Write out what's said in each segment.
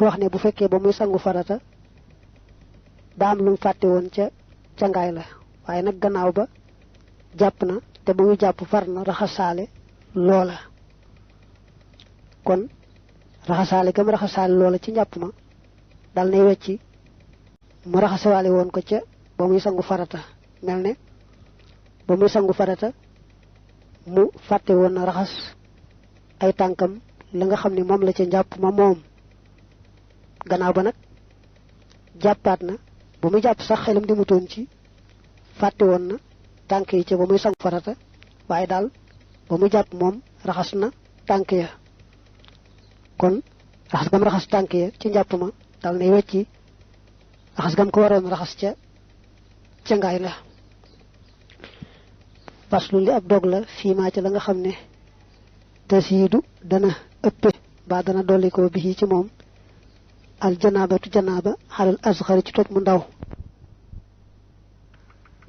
dafa wax ne bu fekkee ba muy sangu farata daa am lu mu fàtte woon ca cangaay la waaye nag gannaaw ba jàpp na te ba muy jàpp far na raxasaale loola kon raxasaale gam raxasaale loola ci njàpp ma dal nay wecci mu raxasawaale woon ko ca ba muy sangu farata mel ne ba muy sangu farata mu fàtte woon na raxas ay tànkam la nga xam ne moom la ca njàpp ma moom gannaaw ba nag jàppaat na ba muy jàpp sax xelam di mutoon ci fàtte woon na tànk yi ca ba muy sangu farata waaye daal ba muy jàpp moom raxas na tànk ya kon raxas gam raxas tànk ya ci njàpp ma dal nay wecci raxas gam ko waroon raxas ca ngaay la faslu li ab dog la fii maa ca la nga xam ne tasiidu dana ëppe ba dana dolli ko bi ci moom al janaabatu janaaba xalal asxari ci toj mu ndaw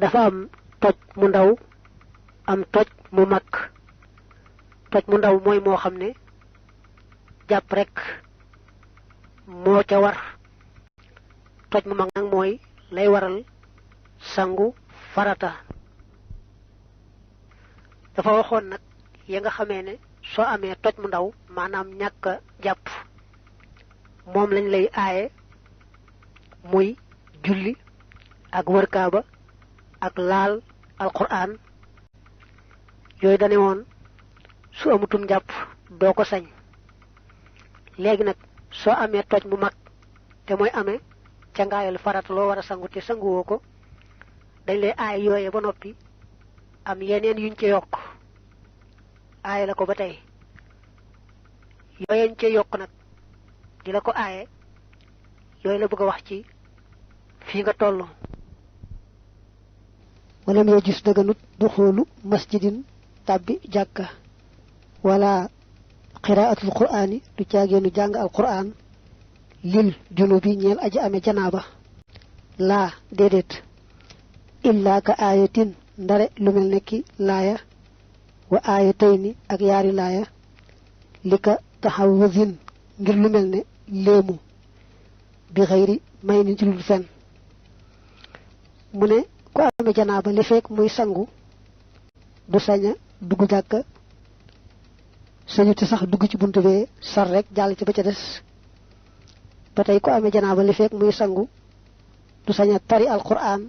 dafa am toj mu ndaw am toj mu mag toj mu ndaw mooy moo xam ne jàpp rek moo ca war toj mu mag nag mooy lay waral sangu farata dafa waxoon nag ya nga xamee ne soo amee toj mu ndaw maanaam ñàkk a jàpp moom lañ lay aaye muy julli ak wër kaaba ak laal alquran yooyu dane woon su amutum jàpp doo ko sañ léegi nag soo amee toj mu mag te mooy amee ca ngaayal farata loo war a sangu te sanguwoo ko dañ lay aaye yooye ba noppi am yeneen yuñ ca yokk aaye la ko ba tey yooyeñ ca yokk nag di la ko aaye yooyu la bëgg a wax ci fii nga toll walam yee gis daganut du xoolu masjidin tàbbi jàkka wala qiraatul quraani du caageenu jàng al quraan lil junubi ñeel aji ame janaaba laa déedéet illaa ka aayatin ndare lu mel nekki laaya wa aayatayni ak yaari laaya li ka taxawuzin ngir lu mel ne léemu bi xëyri may ni ci lu fen mu ne ku amee janaaba li fekk muy sangu du saña dugg jàkka sañu te sax dugg ci buntu bee sar rek jàll ci ba ca des ba tey ku amee janaaba li fekk muy sangu du saña tari alquran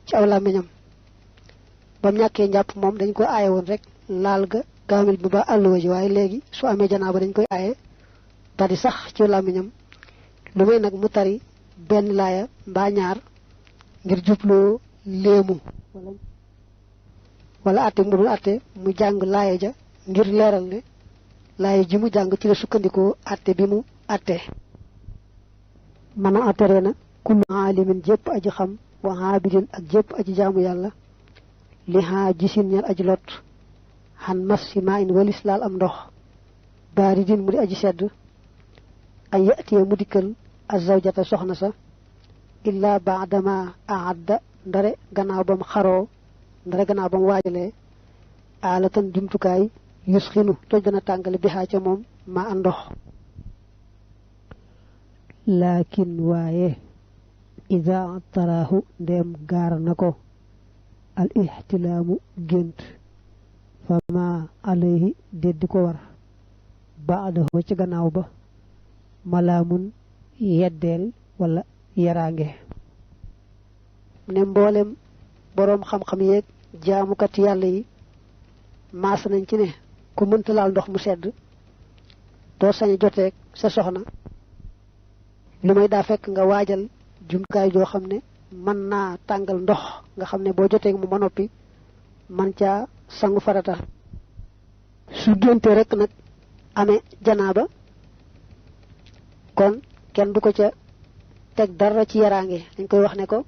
ci aw làmmiñam bam ñàkkee njàpp moom dañ ko aaye woon rek laal ga kaamil bi ba àlluwa ji waaye léegi su amee janaaba dañ koy aaye tari sax ci làmmiñam lu may nag mu tari benn laaya mbaa ñaar ngir jubloo léemu wala atte mu dul atte mu jàng laaya ja ngir leeral ne laaya ji mu jàng ci la sukkandikoo atte bi mu atte mën a attere na kullu aalimin jépp aji xam wa aabidin ak jépp aji jaamu yàlla li haa gisin ñal aji lot xan mas si maa in walis laal am ndox baaridin mu di aji sedd ay yatiya mu dikkal azawjata soxna sa illa baadama aadda ndare gannaaw bam xaroo ndare gannaaw bam waajalee aalatan jumtukaay yusxinu toj dana tàngale bihaa ca moom ma a ndox laakin waaye ida taraahu ndeem gaar na ko al ihtilaamu gént fa ma alayhi deddi ko war baadahu ci gannaaw ba malaamun yeddeel wala yaraange ne mboolem boroom xam-xam yeeg jaamukat yàlla yi maas nañ ci ne ku mënta laal ndox mu sedd doo sañ joteeg sa soxna lu may daa fekk nga waajal jumtukaay joo xam ne mën naa tàngal ndox nga xam ne boo joteeg mu ma noppi man caa sangu farata su génte rek nag amee janaaba kon kenn du ko ca teg dara ci yaraange dañ koy wax ne ko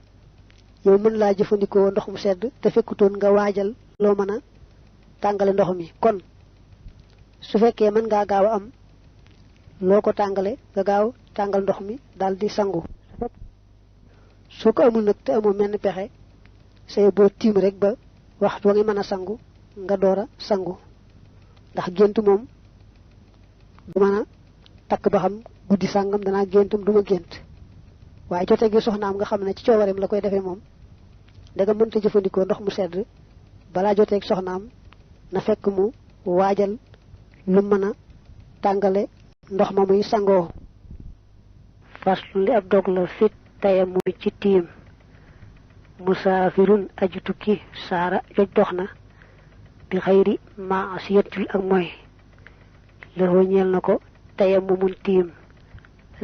yow mën laa jëfandikoo ndox mu sedd te fekkutoon nga waajal loo mën a tàngale ndox mi kon su fekkee mën ngaa gaaw a am loo ko tàngale nga gaaw tàngal ndox mi daal di sangu soo ko amul nag te amoo menn pexe say boo tiim rek ba waxtu wa nga mën a sangu nga door a sangu ndax gént moom du mën a takk ba xam guddi sàngam danaa géntum duma gént waaye jote gi soxnaam nga xam ne ci coobareem la koy defee moom daga mënta jëfandikoo ndox mu sedd balaa joteeg soxnaam na fekk mu waajal lu mën a tàngale ndox ma muy sangoo. faslu li ab dog la fit taya muy ci tiim musaafirun aji tukki saara joj dox na bi xayri maasiyatil ak mooy lëxoo ñeel na ko taya mu mun tiim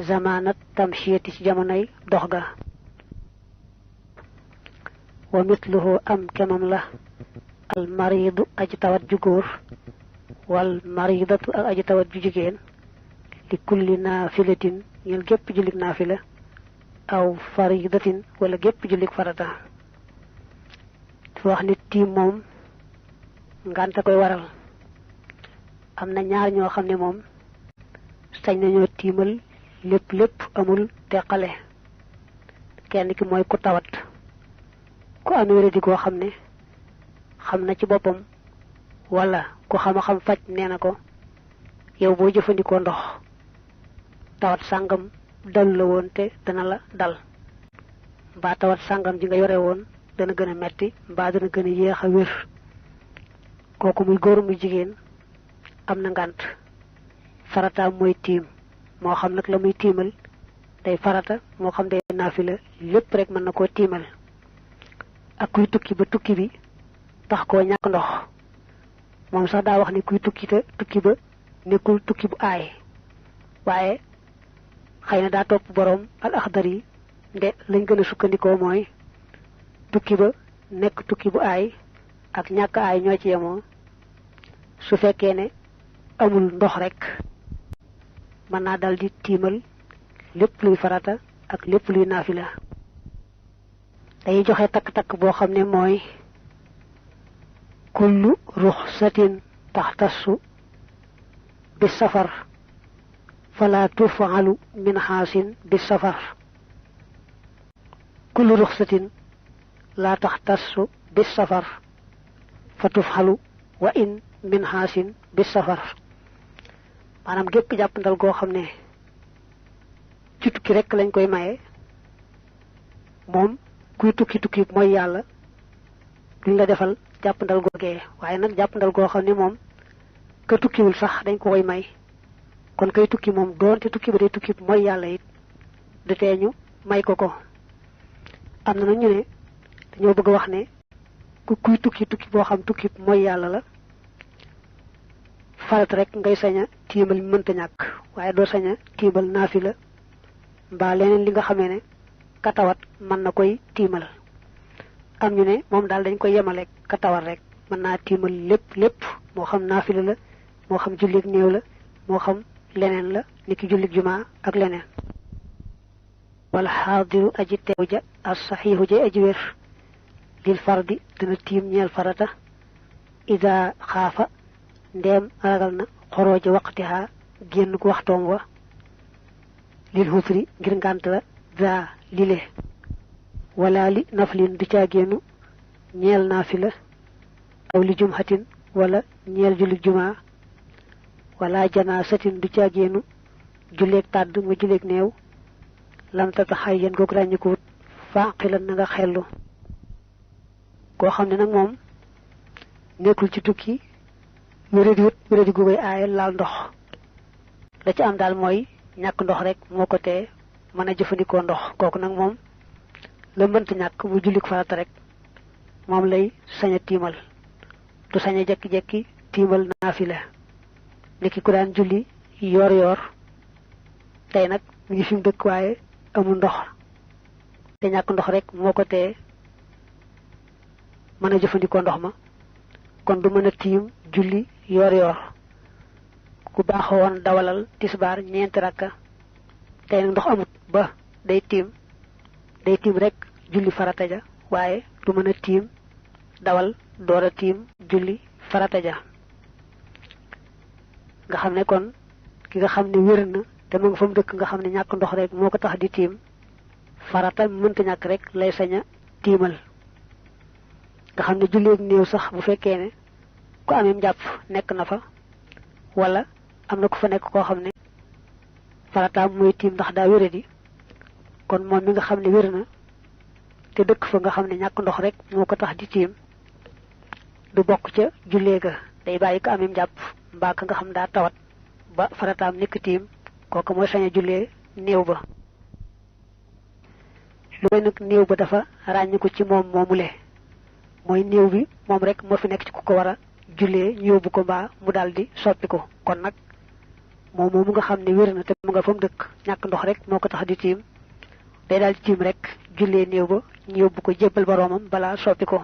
zamaanat tamshiyati ci jamonoy dox ga wa mitluhu am kemam la al maridu aji tawat ju góor wal maridatu ak aji tawat ju jigéen li kulli naafilatin ñeel gépp jullik naafila aw faridatin wala gépp jullik farata dafa wax nit tiim moom ngànta koy waral am na ñaar ñoo xam ne moom sañ nañoo tiimal lépp amul teqale kenn ki mooy ku tawat ku am wéradi goo xam ne xam na ci boppam wala ku xam faj nee na ko yow boo jëfandikoo ndox tawat sàngam dalu la woon te dana la dal mbaa tawat sàngam ji nga yore woon dana gën a metti mbaa dana gën a yéex a wér kooku muy góor muy jigéen am na ngànt farataam mooy tiim moo xam nag la muy tiimal day farata moo xam day naafila lépp rek mën na koo tiimal ak kuy tukki ba tukki bi tax koo ñàkk ndox moom sax daa wax ni kuy tukki te tukki ba nekkul tukki bu aay waaye xëy na daa topp boroom al axdar yi nde lañ gën a sukkandikoo mooy tukki ba nekk tukki bu aay ak ñàkk aay ñoo ci yemoo su fekkee ne amul ndox rek mën naa dal di tiimal lépp luy farata ak lépp luy naafila day joxe takk-takk boo xam ne mooy kullu ruxsatin taxtassu bi safar fala tufalu min xaasin bi safar kullu ruxsatin la taxtassu bi safar fa tufxalu wa in min xaasin bi safar maanaam gépp jàppandal goo xam ne ci tukki rek lañ koy maye moom kuy tukki mooy yàlla duñ la defal jàppandal googee waaye nag jàppandal goo xam ne moom ka tukkiwul sax dañ ko koy may kon kay tukki moom doonte tukki ba day tukki mooy yàlla it du tee ñu may ko ko am na ñu ne dañoo bëgg a wax ne kuy tukki boo xam tukki mooy yàlla la farat rek ngay sañ a tiimal mi mënta ñàkk waaye doo sañ a tiimal naafila mbaa leneen li nga xamee ne katawat mën na koy tiimal am ñu ne moom daal dañ koy yemale katawat rek mën naa tiimal lépp moo xam naafila la moo xam jullit néew la moo xam leneen la niki jullit jumaa ak leneen wala xaadiru aji teew ja as saxiixu ja aji wér lil fardi dana tiim ñeel farata ida xaafa ndeem ragal na xorooja waqtiha génn ko waxtoom wa lil xusri ngir ngànt la daa lile wala li naflin du caa génnu ñeel naafila aw li jumhatin wala ñeel jullit jumaa wala janaasatin du caa génnu julleeg tàdd nga julleeg néew lam tata xay yéen goog ràññikuwut faaqilan na nga xellu koo xam ne nag moom nekkul ci tukki wéradi gu koy aaye laal ndox la ci am daal mooy ñàkk ndox rek moo ko tee mën a jëfandikoo ndox kooku nag moom la mënta ñàkk bu jullik farata rek moom lay sañ a tiimal du sañ a jekki-jekki tiimal naafila niki ku daan julli yoor tey nag mu ngi fi mu dëkk waaye amul ndox te ñàkk ndox rek moo ko tee mën a jëfandikoo ndox ma kon du mën a tiim julli yoor ku baaxoo woon dawalal tisbaar ñeenti rakka tey nag ndox amut ba day tiim rek julli farata ja waaye du mën a tiim dawal door a tiim julli farata ja nga xam ne kon ki nga xam ne wér na te mu nga fa mu dëkk nga xam ne ñàkk ndox rek moo ko tax di tiim farata mënta ñàkk rek lay sañ a tiimal nga xam ne julleeg néew sax bu fekkee ne ku amee njàpp nekk na fa wala am na ku fa nekk koo xam ne farataam mooy tiim ndax daa wéradi kon moom mi nga xam ne wér na te dëkk fa nga xam ne ñàkk ndox rek moo ko tax di tiim du bokk ca jullee ga day bàyyi ko amim jàpp mbaa ka nga xam daa tawat ba farataam nekk tiim kooku mooy sañ a jullee néew ba lu may nag néew ba dafa ràññi ko ci moom moomule mooy néew bi moom rek moo fi nekk ci ku ko war a jullee ñu yóbbu ko mbaa mu daal di soppi ko kon nag moom mu nga xam ne wér na te mu nga fa mu dëkk ñàkk ndox rek moo ko tax di tiim day daal di tiim rek jullee néew ba ñu yóbbu ko jébbal boroomam balaa soppi ko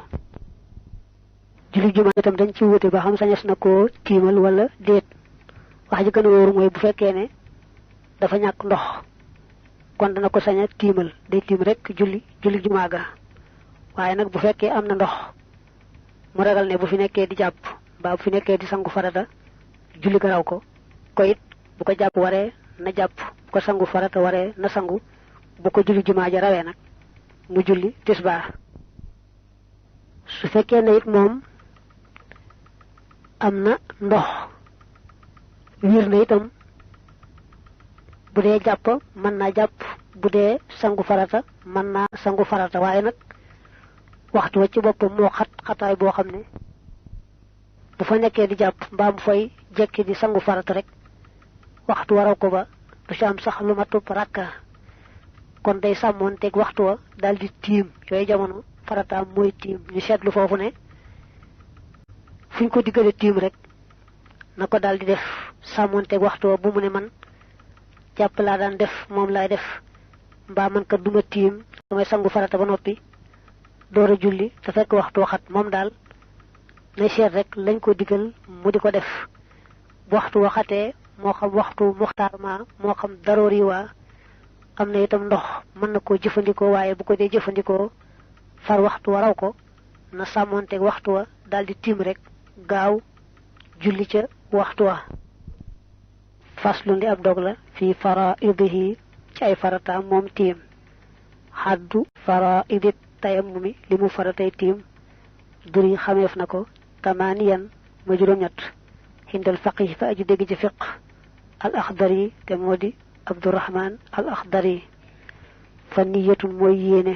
julli jumaa itam dañ ci wute ba xam sañes na koo tiimal wala déet wax ji gën a wóoru mooy bu fekkee ne dafa ñàkk ndox kon dana ko sañ a tiimal day tiim rek julli jumaa ga waaye nag bu fekkee am na ndox mu ragal ne bu fi nekkee di jàpp mbaa bu fi nekkee di sangu farata julli ga raw ko it bu ko jàpp waree na jàpp bu ko sangu farata waree na sangu bu ko julli jumaa ja rawee nag mu julli tisbaar su fekkee ne it moom am na ndox wiir na itam bu dee jàpp mën naa jàpp bu dee sangu farata mën naa sangu farata waaye nag waxtu wa ci boppam moo xataay boo xam ne bu fa nekkee di jàpp mbaa mu fay jekki di sangu farata rek waxtu waraw ko ba du ci am sax lu matub rakka kon day sàmmoon teg waxtu wa daal di tiim yooyu jamono farataam mooy tiim ñu seetlu foofu ne fu ñu ko diggale tiim rek na ko daal di def sàmmoon teg waxtu wa bu mu ne man jàpp laa daan def moom laay def mbaa man kat duma tiim damay sangu farata ba noppi door a julli te fekk waxtu waxat moom daal nay seet rek lañ ko digal mu di ko def bu waxtu waxatee moo xam waxtu muxtaar ma moo xam daroori waa am na itam ndox mën na koo jëfandikoo waaye bu ko dee jëfandikoo far waxtu wa raw ko na sàmmoonteeg waxtu wa daal di tiim rek gaaw julli ca waxtu wa faslu ndi ab dog la fii faraidihi ci ay farataam moom tiim xaddu faraidi tayammumi li mu faratay tiim duri xameef na ko tamaaniyan ma juróom-ñett xindal faqih fa aju dégg ci fiq al axdari te moo di abdurahman al axdari fa niyatun mooy yéene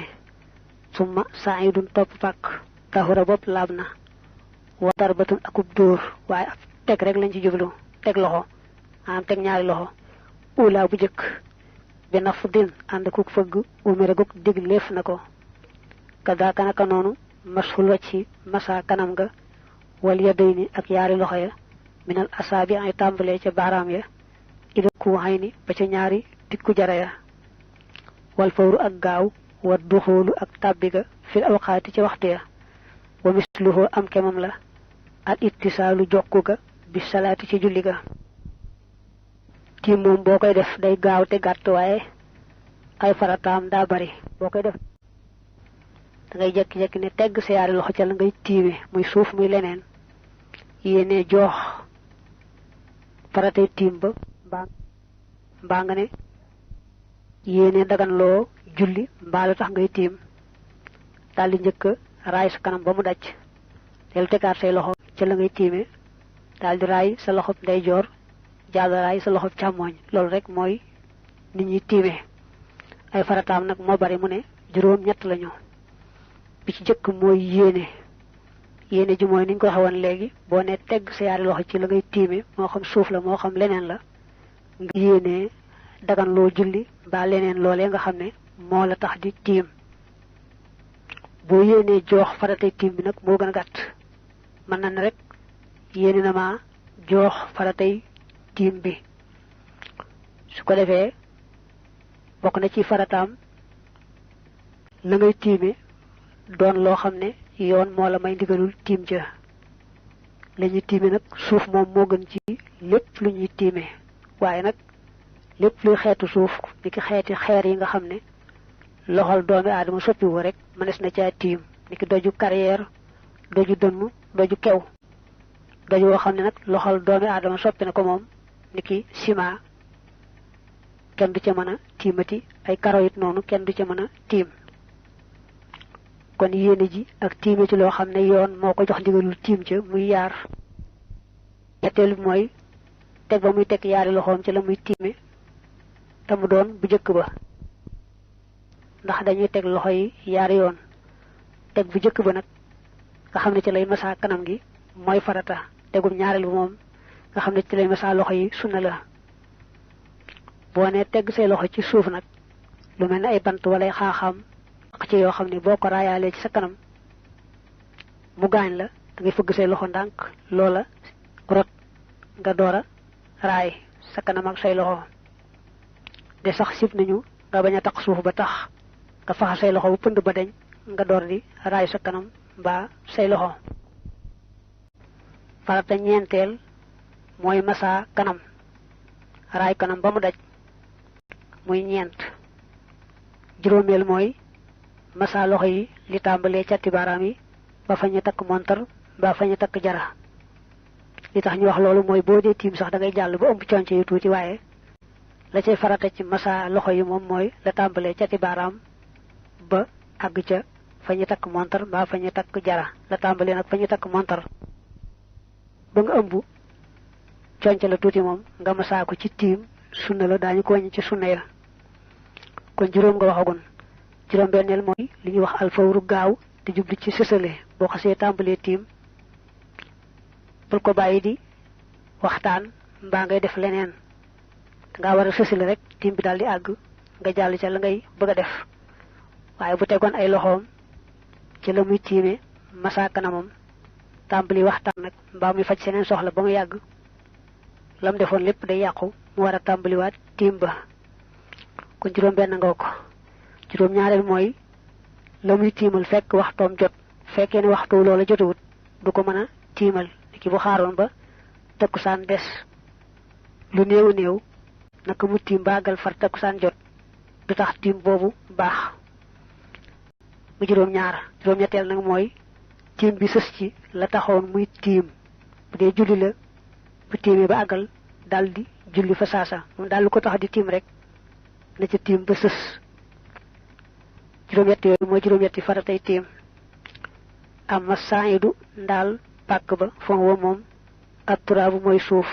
summa saidun topp pàkk tahura bopp laab na wa darbatun akub dóor waaye ak teg rek lañ ci jublu teg loxo maanaam teg ñaari loxo ula bu jëkk bi nafdin ànd kuk fëgg umira guk digleef na ko kadaaka naka noonu mashul wacci masa kanam ga wal yadayni ak yaari loxo ya minal asaabi ay tàmbalee ca baaraam ya ila ku xay ni ba ca ñaari tikku jara ya wal fawru ak gaaw wa duxoolu ak tàbbiga fil awqaati ci waxtu ya wa misluhu am kemam la al ittisaalu jokku ga bi salaati ci julli ga tiim moom boo koy def day gaaw te gàtt waaye ay farataam daa bari boo koy def da ngay jekki-jekki ne tegg sa yaari loxo ca la ngay tiime muy suuf muy leneen yéene joox faratay tiim ba mbaa nga ne yéene daganloo julli mbaa lu tax ngay tiim daldi njëkk raay sa kanam ba mu daj del tegaat say loxo ca la ngay tiime daldi raay sa loxo ndeyjoor jàll raay sa loxo càmmooñ loolu rek mooy nit ñi tiime ay farataam nag moo bari mu ne juróom-ñett lañu bi ci jëkk mooy yéene ji mooy niñ ko waxee woon léegi boo ne tegg sa yaari loxo ci la ngay tiime moo xam suuf la moo xam leneen la nga yéene dagan loo julli mbaa leneen loolee nga xam ne moo la tax di tiim boo yéenee joox faratay tiim bi nag moo gën a gàtt mën na ne rek yéene na ma joox faratay tiim bi su ko defee bokk na ci farataam la ngay tiime doon loo xam ne yoon moo la may ndigalul tiim ja la ñuy tiime nag suuf moom moo gën ci lépp lu ñuy tiime waaye nag lépp luy xeetu suuf ni ki xeeti xeer yi nga xam ne loxol doomi aadama soppiwu rek mënees na caa tiim ni ki doju carrière doju dënnu doju kew doju woo xam ne nag loxol doomi aadama soppi na ko moom ni ki ciment kenn du ca mën a tiimati ay karo it noonu kenn du ca mën a tiim kon yéene ji ak tiime ci loo xam ne yoon moo ko jox ndigalul tiim ca muy yaar ñetteelu mooy teg ba muy teg yaari loxoom ci la muy tiime te mu doon bu jëkk ba ndax dañuy teg loxo yi yaari yoon teg bu jëkk ba nag nga xam ne ci lay masaa kanam gi mooy farata tegum ñaareel bi moom nga xam ne ci lay masaa loxo yi sunna la boo ne tegg say loxo ci suuf nag lu mel ne ay bant wala ay xaaxaam ci yoo xam ne boo ko raayaalee ci sa kanam mu gaañ la da ngay fëgg say loxo ndànk loola rot nga door a raay sa kanam ak say loxo de sax sib nañu nga bañ a taq suuf ba tax nga faxa say loxo bu pënd ba deñ nga door di raay sa kanam mbaa say loxo farata ñeenteel mooy masa kanam raay kanam ba mu daj muy ñeent juróomeel mooy masa loxo yi li tàmbalee catti baaraam yi ba fa ñu takk montar ba fa ñu takk jara li tax ñu wax loolu mooy boo dee tiim sax da ngay jàll ba ëmb conce yu tuuti waaye la cay farata ci masa loxo yi moom mooy la tàmbalee catti baaraam ba àgg ca fa ñu takk montar ba fa ñu takk jara la tàmbalee nag fa ñu takk montar ba nga ëmb conce la tuuti moom nga masa ko ci tiim sunna la daañu ko wàññi ci sunna ya kon juróom nga waxagun juróom benneel mooy li ñuy wax alfawru gaaw te jubli ci sësale boo xasee tàmbalee tiim bul ko bàyyi di waxtaan mbaa ngay def leneen dangaa war a sësale rek tiim bi daal di àgg nga jàll ca la ngay bëgg a def waaye bu tegoon ay loxoom ci la muy tiime masa kanamam tàmbali waxtaan nag mbaa muy faj seneen soxla ba mu yàgg lam defoon lépp day yàqu mu war a tàmbaliwaat tiim ba kon juróom benn nga ko juróom ñaareel mooy la muy tiimal fekk waxtoom jot fekkee ne waxtu loola jotewut du ko mën a tiimal ki bu xaaroon ba takkusaan des lu néew a néew naka mu tiim baagal far takkusaan jot du tax tiim boobu baax mu juróom ñaar juróom ñetteel nag mooy tiim bi sës ci la taxoon muy tiim bu dee julli la bu tiimee ba àggal daldi julli fa saasa moom daal lu ko tax di tiim rek na ca tiim ba sës juróom-ñett yooyu mooy juróom-ñetti faratay tiim amma saayidu ndaal pàkk ba fon wa moom ak turaabu mooy suuf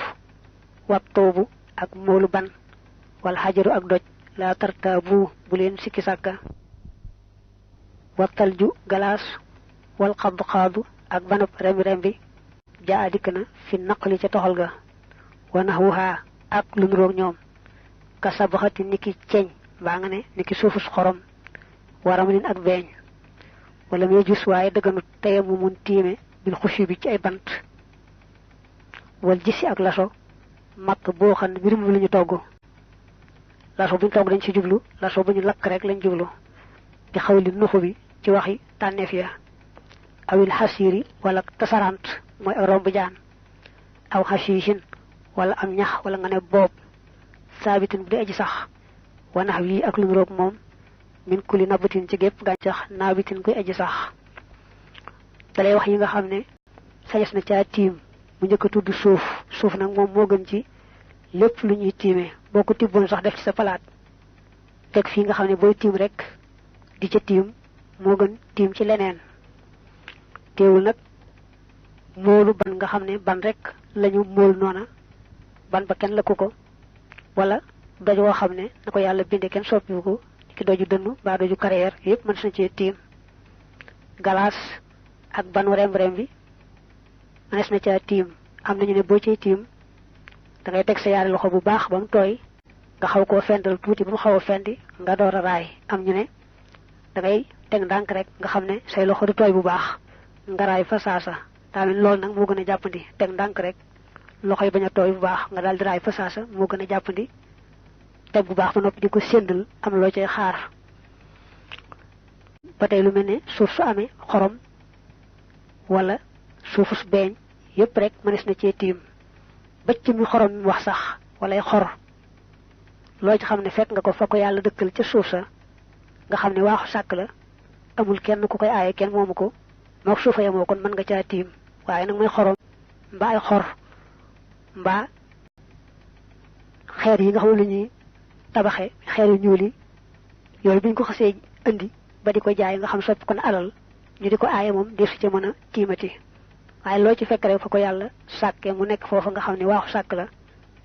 wat toobu ak moolu ban wala xajaru ak doj laa tartaabu bu leen sikki sàkka wattal ju galaas wal xaddu xaadu ak banab rembi rembi jaa dikk na fi naqli ca toxal ga wanax wuxaa ak lu nuroog ñoom ka sabaxati niki ceeñ baa nga ne niki suufus xorom waram lin ak beeñ wala muy gis waaye dëgganut teye mu mun tiime bil xushi bi ci ay bant wal gisi ak laso matt boo xam ne mbir mu la ñu togg laso bu ñu togg dañ ci jublu laso bu ñu lakk rek lañ jublu di xawli nuxu bi ci waxi tànneef ya awil xasiiri wala tasarant mooy ak romb jaan aw xasiisin wala am ñax wala nga ne boob saabitin bu dee aji sax wanax wii ak lu mu roog moom min kuli nabatin ci gépp gàncax naabitin koy aji sax dalay wax yi nga xam ne sañes na caa tiim mu njëkk a tudd suuf nag moom moo gën ci lépp lu ñuy tiimee boo ko tibboon sax def ci sa palaat teg fii nga xam ne booy tiim rek di ca tiim moo gën tiim ci leneen teewul nag moolu ban nga xam ne ban rek lañu mool noona ban ba kenn lakku ko wala doj woo xam ne na ko yàlla binde kenn soppiwu ko ki doju dënnu ba doju carrière yépp mën na cee tiim galaas ak banu rem-rem bi mënees na caa tiim am nañu ne boo ciy tiim da ngay teg sa yaari loxo bu baax ba mu tooy nga xaw koo fendal tuuti ba mu xaw a fendi nga door a raay am ñu ne da ngay teg ndànk rek nga xam ne say loxo du tooy bu baax nga raay fa saasa tamit loolu nag moo gën a jàppandi teg ndànk rek loxo yi bañ a tooy bu baax nga daal di raay fa saasa moo gën a jàppandi teg bu baax ba noppi di ko séddal am loo cay xaar ba tey lu mel ne suuf su amee xorom wala suufu su beeñ yépp rek mënees na cee tiim bëcc mi xorom mi wax sax walay xor loo ci xam ne fekk nga ko fa ko yàlla dëkkal ca suuf sa nga xam ne waaxu sàkk la amul kenn ku koy aaye kenn moomu ko moo ko suufa yemoo kon mën nga caa tiim waaye nag muy xorom mbaa ay xor mbaa xeer yi nga xam ne lu ñuy tabaxe xeer yu ñuul yi yooyu buñ ko xasee indi ba di ko jaay nga xam soppi ko na alal ñu di ko aaye moom def si ca mën a tiimati waaye loo ci fekk rek fa ko yàlla sàkke mu nekk foofa nga xam ne waaxu sàkk la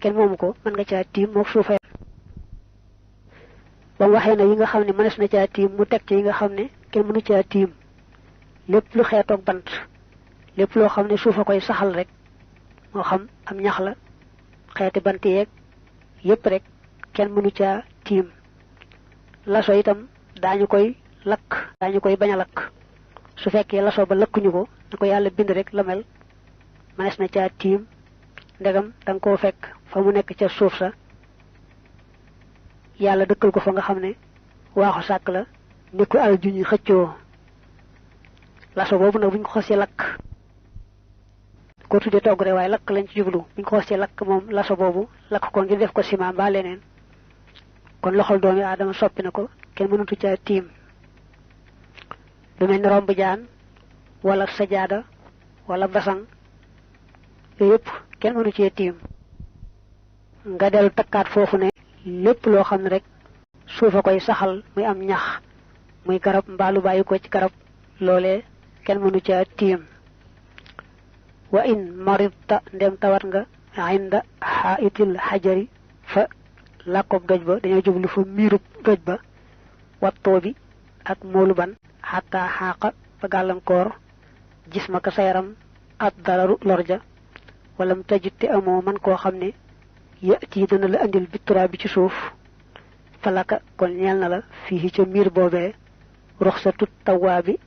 kenn moomu ko mën nga caa tiim moo ko suufa ba waxee na yi nga xam ne mënees na caa tiim mu teg ci yi nga xam ne kenn mënu caa tiim lépp lu xeetoog bant lépp loo xam ne suuf a koy saxal rek moo xam am ñax la xeeti bant yeeg yépp rek kenn mënu caa tiim laso itam daañu koy lakk daañu koy bañ a lakk su fekkee laso ba lakkuñu ko na ko yàlla bind rek la mel mënees na caa tiim ndegam da nga koo fekk fa mu nekk ca suuf sa yàlla dëkkal ko fa nga xam ne waaxu sàkk la nekkul alal ju ñuy xëccoo laso boobu nag buñ ko xosee lakk ko tuddee togg rek waaye lakk lañ ci jublu buñ ko xosee lakk moom laso boobu lakk ko ngir def ko ciment mbaa leneen kon loxol doomi aadama soppi na ko kenn mënatu caa tiim lu mel ni romb jaan wala sajaada wala basang yooyu yëpp kenn mënu cee tiim nga dellu takkaat foofu ne lépp loo xam ne rek suufa koy saxal muy am ñax muy garab mbaalu bàyyi ko ci garab loolee kenn mënu caa tiim wa in maridta ndem tawat nga inda xaitil xajari fa làkkob doj ba dañoo jublu fa miirub doj ba wattoo bi ak moolu ban xataa xaaqa ba gàllankoor gis ma ka sa yaram at dararu lorja wala mu tajitte amoo man koo xam ne yati dana la andil bittura bi ci suuf falaka kon ñeel na la fii ca miir boobee ruxsatu tawwaa bi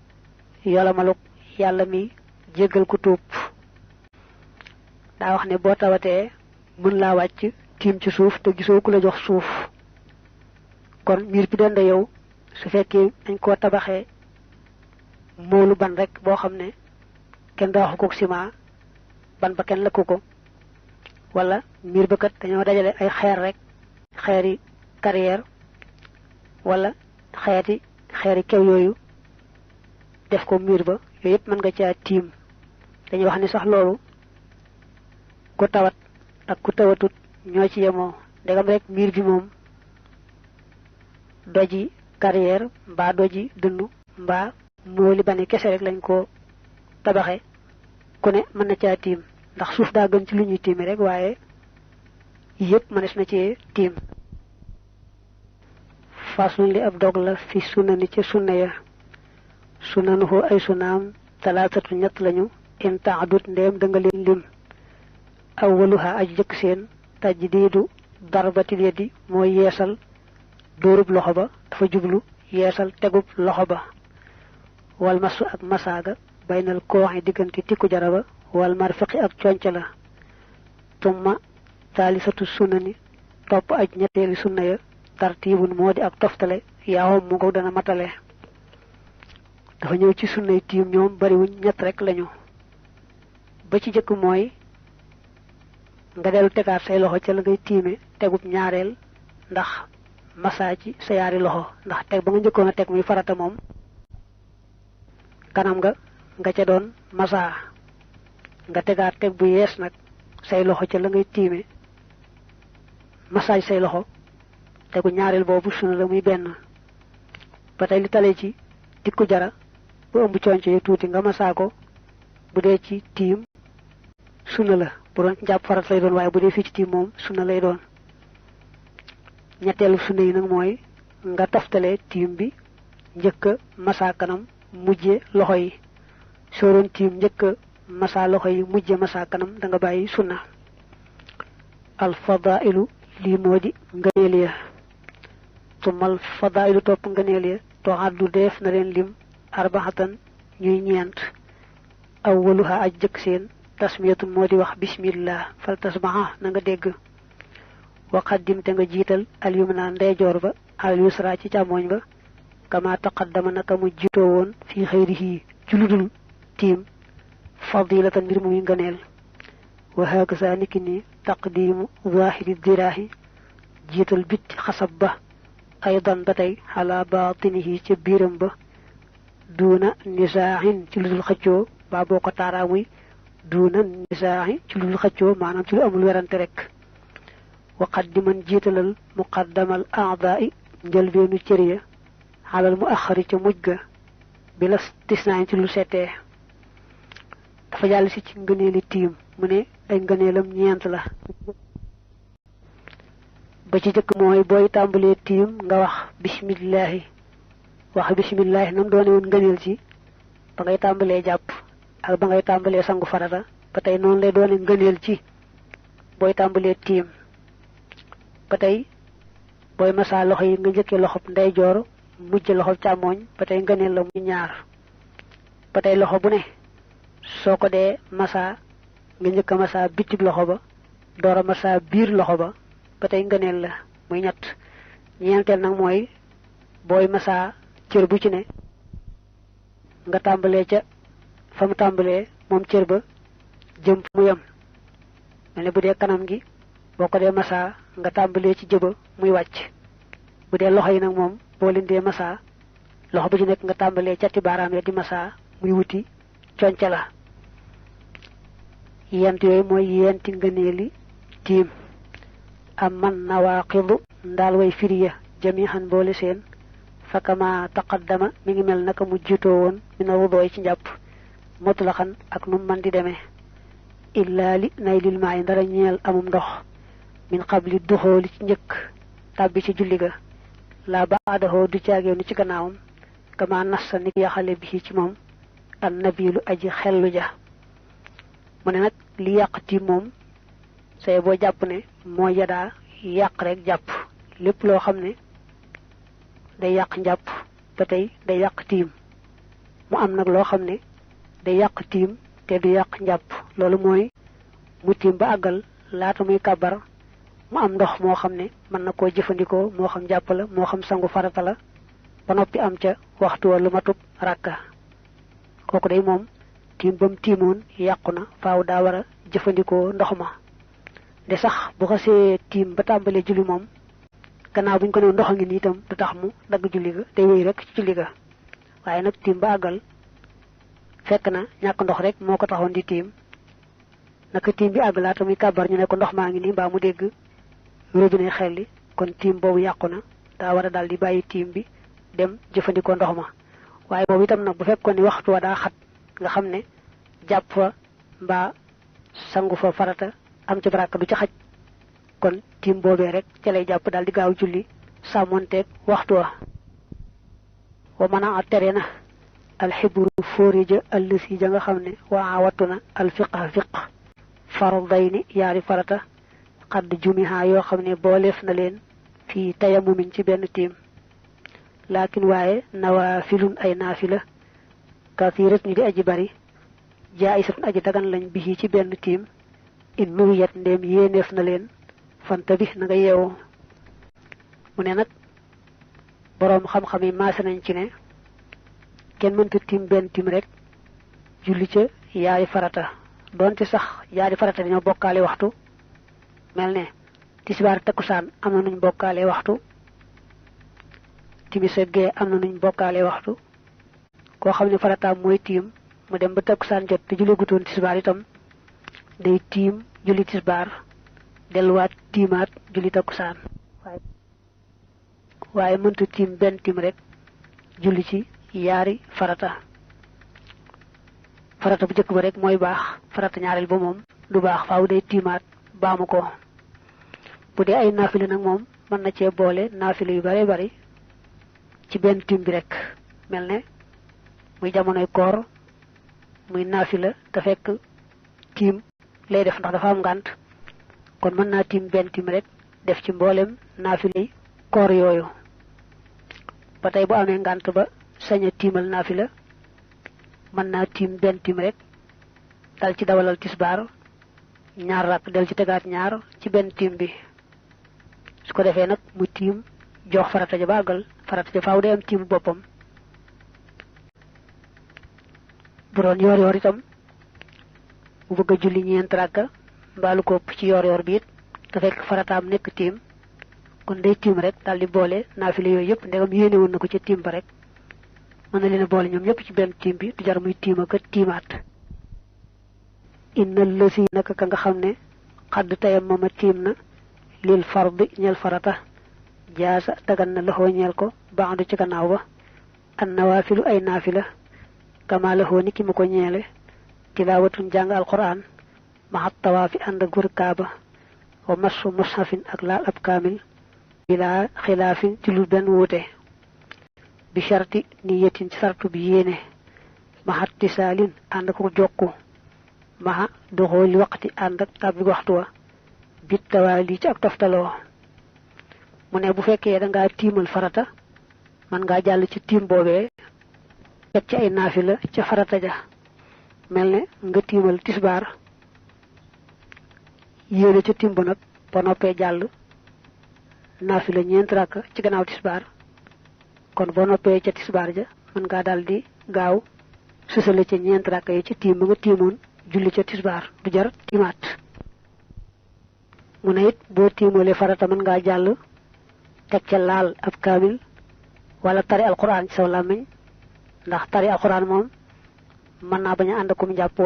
yolamaluk yàlla mi jéggal ku tuub daa wax ne boo tawatee mën laa wàcc tiim ci suuf te gisoo ku la jox suuf kon miir bi denda yow su fekkee dañ koo tabaxee moolu ban rek boo xam ne kenn daaxu ko ciment ban ba kenn lëkku ko wala miir ba kat dañoo dajale ay xeer rek xeeri carrière wala xeeri kew yooyu def ko miir ba yooyu yëpp mën nga caa tiim dañuy wax ni sax loolu ku tawat ak ku tawatut ñoo ci yemoo ndegam rek miir bi moom doji carrière mbaa doji dënnu mbaa mooli bane kese rek lañ ko tabaxe ku ne mën na caa tiim ndax suuf daa gën ci lu ñuy tiime rek waaye yëpp mënees na ci tiim façon li ab dog la fi sunna ni ci sunna ya sunanuhu ay sunaam talaatatu ñett lañu in taadut ndeem da nga leen lim awwaluha aj jëkk seen tajdiidu darbatil yadi mooy yeesal dóorub loxo ba dafa jublu yeesal tegub loxo ba wal masu ak masaaga baynal kooxi diggante tikku jaraba wal marfiqi ak conca la tumma taalisatu sunna ni topp aj ñetteeli sunna ya tartiibun moo di ak toftale yaawam mu ko dana matale dafa ñëw ci sunnay tiim ñoom bariwuñ ñett rek lañu ba ci jëkk mooy nga dellu tegaat say loxo ca la ngay tiime tegub ñaareel ndax masaa ci sa yaari loxo ndax teg ba nga njëkkoon a teg muy farata moom kanam nga ca doon masaa nga tegaat teg bu yees nag say loxo ca la ngay tiime masaa say loxo tegu ñaareel boobu sunna la muy benn ba tey li talee ci tikku jara bu ëmb conco yi tuuti nga masaa ko bu dee ci tiim sunna la bu doon njàpp farat lay doon waaye bu dee fii ci tiim moom sunna lay doon ñetteelu sunna yi nag mooy nga toftale tiim bi njëkk a masaa kanam mujje loxo yi soo doon tiim njëkk a masaa loxo yi mujje masaa kanam da nga bàyyi sunna alfadailu lii moo di ngëneel ya tumal fadailu topp ngëneel ya toxaddu def na leen lim arbaxatan ñuy ñeent awwaluha aj jëkk seen tasmiyatu moo di wax bismillah fal tasmaha na nga dégg waqaddim te nga jiital al yumna ndeyjoor ba al yusra ci càmmooñ ba kama taqaddama naka mu jiitoo woon fii xëyrihi ci ludul tiim fadilatan mbir muy ngëneel wa hakaza niki ni taqdimu zahiri diraahi jiital bitti xasab ba aydan ba tey xala baatinihi ca biiram ba duuna nisaahin ci ludul xëccoo baa boo ko taaraa muy duuna nisaahi ci ludul xëccoo maanaam ci lu amul werante rek waqaddiman jiitalal muqaddamal aadaai njëlbeenu cër ya xalal mu axari ca mujj ga bi la tisnaayin ci lu seetee dafa jàll si ci ngëneeli tiim mu ne ay ngëneelam ñeent la ba ci jëkk mooy booy tàmbalee tiim nga wax bismillahi wax bismillahi nam doone woon ngëneel ci ba ngay tàmbalee jàpp ak ba ngay tàmbalee sangu farata ba tey noonu lay doone ngëneel ci booy tàmbalee tiim ba tey booy masaa loxo yi nga njëkkee loxob ndeyjoor mujj loxob càmmooñ ba tey ngëneel la muy ñaar ba tey loxo bu ne soo ko dee masaa nga njëkk a masaa bitib loxo ba door a masaa biir loxo ba ba tey ngëneel la muy ñett ñeenteel nag mooy booy masaa cër bu ci ne nga tàmbalee ca fa mu tàmbalee moom cër ba jëm fu mu yem mel ne bu dee kanam gi boo ko dee masaa nga tàmbalee ci jëba muy wàcc bu dee loxo yi nag moom boo leen dee masaa loxo bu ci nekk nga tàmbalee cati baaraam ya di masaa muy wuti conca la yent yooyu mooy yenti ngëneeli tiim am man nawaaqidu ndaal way firiya jamihan boole seen fakama taqaddama mi ngi mel naka mu jiitoo woon mina wudooy ci njàpp mutlaxan ak nu man di demee illaa li nay lil maa yi ndara ñeel amum ndox min qabli duxooli ci njëkk tàbbi ci julli ga laa baadahoo du caageenu ci gannaawam kama nassa ni yaxale bi ci moom an nabilu aji xellu ja mu ne nag li yàq tiim moom say boo jàpp ne moo yadaa yàq rek jàpp lépp loo xam ne day yàq njàpp ba tey day yàq tiim mu am nag loo xam ne day yàq tiim te du yàq njàpp loolu mooy mu tiim ba àggal laata muy kàbbar mu am ndox moo xam ne mën na koo jëfandikoo moo xam jàpp la moo xam sangu farata la ba noppi am ca waxtu wa lu matub rakka kooku day moom tiim ba mu tiimoon yàqu na faaw daa war a jëfandikoo ndox ma de sax bu xasee tiim ba tàmbalee julli moom gannaaw bu ñu ko ne ndox a ngi nii itam du tax mu dagg julli ga day wéy rek ci julli ga waaye nag tiim ba àggal fekk na ñàkk ndox rek moo ko taxoon di tiim naka tiim bi àgg laata muy kàbbar ñu ne ko ndox maa ngi nii mbaa mu dégg robinet xelli kon tiim boobu yàqu na daa war a daal di bàyyi tiim bi dem jëfandikoo ndox ma waaye boobu itam nag bu fekkoon ni waxtu wa daa xat nga xam ne jàpp fa mbaa sangu fa farata am ci baraka du ca xaj kon tiim boobee rek ca lay jàpp daal di gaaw julli sàmmonteeg waxtu wa mën a tere na alxibru fóorija allësi ja nga xam ne waa wattu na alfiqa fiq fardayni yaari farata xadd jumiha yoo xam ne booleef na leen fii tayamumin ci benn tiim laakin waaye nawaafilun ay naafila kathirat ñu di aji bari jaayisatun aji dagan lañ bi ci benn tiim in nuwiyat ndéem yéeneef na leen fanta bi na nga yeewoo mu ne nag boroom xam-xam yi maase nañ ci ne kenn mënta tiim benn tiim rek julli ca yaari farata doonte sax yaari farata dañoo bokkaale waxtu mel ne tisbaar takkusaan am na nuñ bokkaale waxtu timis ak gee am na nuñ bokkaale waxtu koo xam ne farataam mooy tiim mu dem ba takkusaan jot te julli gutoon tisbaar itam day tiim julli tisbaar delluwaat tiimaat julli takkusaan waaye mënta tiim benn tiim rek julli ci yaari farata farata bu njëkk ba rek mooy baax farata ñaareel ba moom du baax faaw day tiimaat baamu ko bu dee ay naafile nag moom mën na cee boole naafile yu bare bari ci benn tiim bi rek mel ne muy jamonoy koor muy naafila te fekk tiim lay def ndax dafa am ngànt kon mën naa tiim benn tiim rek def ci mboolem naafile yi koor yooyu ba tey bu amee ngànt ba sañ a tiimal naafila mën naa tiim benn tiim rek dal ci dawalal tisbaar ñaar rakk del ci tegaat ñaar ci benn tiim bi su ko defee nag mu tiim jox farata ja bàggal farata ja faaw day am tiimu boppam bu doon yoor yoor itam mu bëgg a julli ñeent rakka mbaalu ko ci yoor yoor bi it te fekk farataam nekk tiim kon day tiim rek daal di boole naafile yooyu yëpp ndegam yéene woon na ko ca tiim ba rek mën na leen a boole ñoom ñëpp ci benn tiim bi du jar muy tiim ak tiimaat inna lësi naka ka nga xam ne xadd tayam mama tiim na lil fardi ñeel farata jaasa dagan na loxoo ñeel ko baandu ci gannaaw ba an nawaafilu ay naafila kama loxoo ni ki mu ko ñeele tilaawatun jàng alquran maxat tawaafi ànd ak wër kaaba wa masu mushafin ak laal ab kaamil bila xilaafin ci lu benn wuute bi sharti niyatin ci sartu bi yéene maxa tisaalin ànd ak jokku maxa doxooli waqti ànd ak tàbbi waxtu wa bit tawaali ci ak toftaloo mu ne bu fekkee da ngaa tiimal farata man ngaa jàll ci tiim boobee teg ci ay naafila ca farata ja mel ne nga tiimal tisbaar yéene ca tiim ba nag ba noppee jàll naafila ñeent rakk ci gannaaw tisbaar kon boo noppee ca tisbaar ja mën ngaa daldi gaaw sësale ca ñeent rakk yi ci tiim ba nga tiimoon julli ca tisbaar du jar tiimaat mu ne it boo tiimalee farata mën ngaa jàll teg ca laal ab kaamil wala tari alquran ci saw làmmiñ ndax tari alquran moom mën naa bañ a ànd akum njàpp